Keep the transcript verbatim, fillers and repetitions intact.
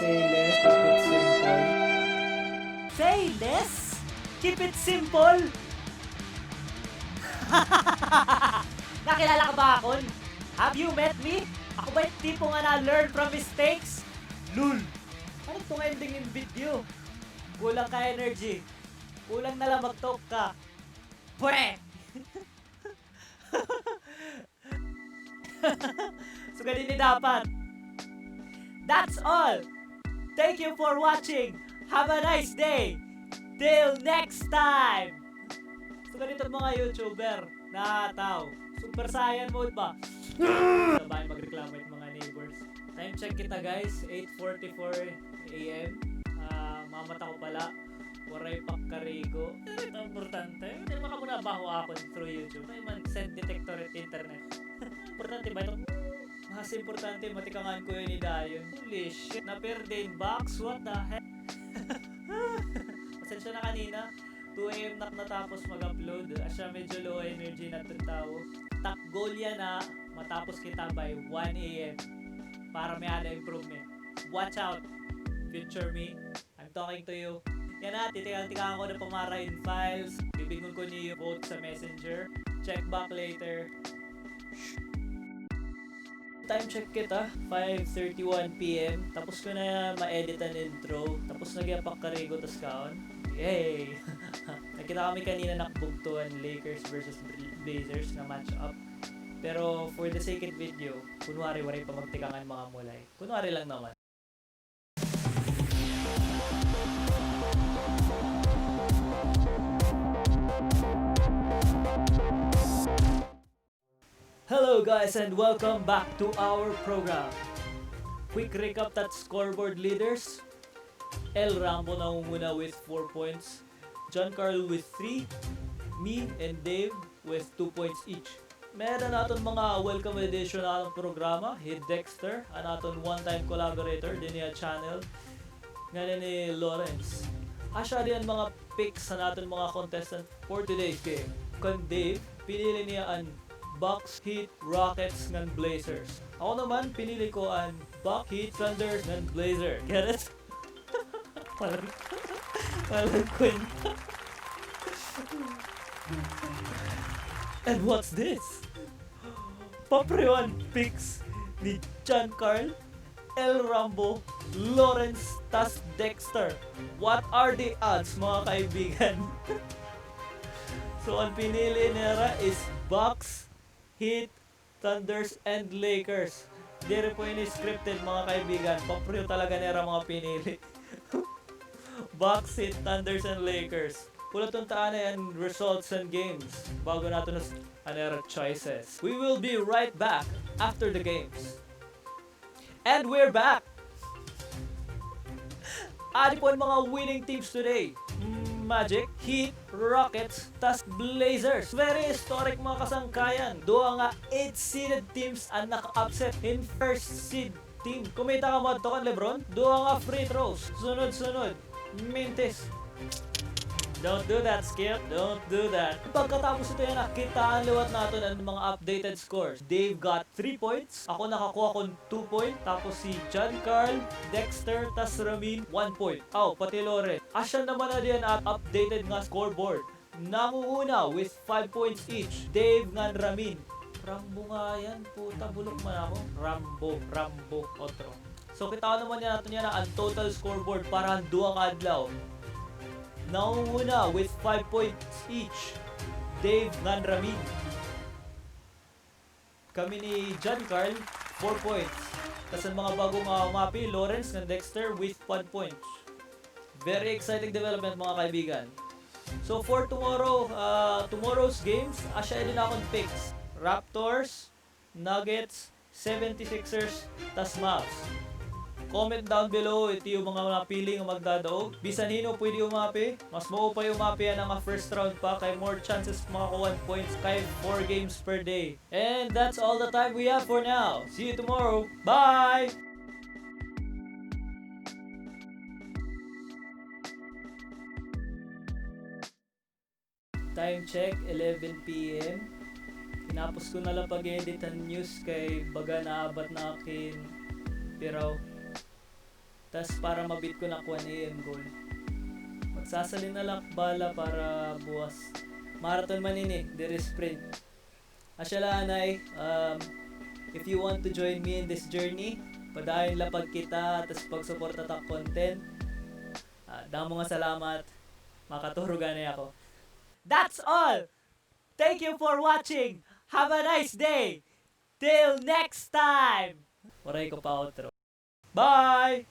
Say less, keep it simple. Say less, keep it simple. Nakilala ka ba akon? Have you met me? Ako ba it tipo nga na-learn from mistakes? Lul. Ano tong ending hin video? Kulang ka energy. Kulang na la mag-talk ka. Pweh! Sugad ini dapat. That's all. Thank you for watching. Have a nice day. Till next time. Sugad ito mga YouTuber na tao. Super Saiyan mode ba? Sabay magreklamo it mga neighbors. Time check kita, guys, eight forty-four A M. Ah, mamata ko pala. Waray pa karigo. Ito importante. Diri man kamo nabaho akon through YouTube. May man send detector it internet. Importante ba ito? Mas importante, matikangan ko ini dayon. Holy shit, naperde in box. What the heck? Pasensya na kanina. Two A M na ak natapos mag-upload. Asya medyo low energy na it tawo. Tak goal yana matapos kita by one A M para may-ada improvement. Watch out, future me. I'm talking to you. Yana, titikang-tikang ko na pamara in files. Bibingon ko niyo vote sa messenger. Check back later. Time check kita, five thirty-one P M. Tapos ko na ma-edit an intro. Tapos nagyapak karigo tas kaon. Yay! Nakita kami kanina nakbugto an Lakers versus Blazers nga match up. Pero for the sake of video, kunwari waray pa magtikang an mga mulay. Kunwari lang naman. Hello guys and welcome back to our program. Quick recap ta it scoreboard leaders. El Rambo nangunguna with four points, John Carl with three, me and Dave with two points each. May-ada an aton mga welcome edition han aton programa, hi Dexter, an aton one-time collaborator dinhi ha channel, ngan ini hi Lawrence. Asya dinhi an mga picks han aton mga contestant for today's game. Kan Dave, pinili niya an Bucks, Heat, Rockets, ngan Blazers. Ako naman, pinili ko an Bucks, Heat, Thunder, ngan Blazers. Get it? Walang, walang kwenta. And what's this? Pareho an picks ni John Carl, El Rambo, Lawrence, tas Dexter. What are the odds, mga kaibigan? So, an pinili nira is Bucks, Heat, Thunders, and Lakers. Diri po ini scripted, mga kaibigan. Pareho talaga nira mga pinili. Bucks, Heat, Thunders, and Lakers. Hulat unta anay an results han games bago naton us-, an ira choices. We will be right back after the games. And we're back! Adi po an mga winning teams today. Mm, Magic, Heat, Rockets, tas Blazers. Very historic, mga kasangkayan. Duha nga eight seeded teams an naka-upset hin first seed team. Kumita ka mo adto kan LeBron, duha nga free throws. Sunod-sunod. Mintis. Don't do that, Skip. Don't do that. Pagkatapos ito yana, kitaa liwat naton an mga updated scores. Dave got three points. Ako nakakuha kon two point. Tapos si John Carl, Dexter, tas Ramin, one point. Aw, pati Loren. Asya naman na diyan an updated nga scoreboard. Nangunguna with five points each, Dave ngan Ramin. Rambo nga yan, puta, bulok man ako. Rambo, Rambo, otro. So, kitaon naman yana naton yana an total scoreboard para han duha ka adlaw. Nangunguna with five points each, Dave ngan Ramin. Kami ni John Carl, four points. Tas an mga bago nga umapi, Lawrence ngan Dexter with one point. Very exciting development, mga kaibigan. So for tomorrow, ah, tomorrow's games, asya ini an akon picks. Raptors, Nuggets, seventy-sixers, tas Mavs. Comment down below it iyo mga napili nga magdadaog. Bisan hin-o pwede umapi. Mas maupay umapi yana nga first round pa kay more chances makakuha hin points kay four games per day. And that's all the time we have for now. See you tomorrow. Bye! Time check, eleven P M. Tinapos ko na la pag-edit han news kay baga naabat na ak hin piraw. Tas para ma-beat ko na ak one A M goal. Magsasalin na la ak bala para buwas. Marathon man ini, diri sprint. Asya la, anay, um, if you want to join me in this journey, padayon la pagkita tas pagsuporta ta ak content. Ah, damo nga salamat. Makaturog anay ako. That's all! Thank you for watching! Have a nice day! Till next time! Waray ko pa-outro. Bye!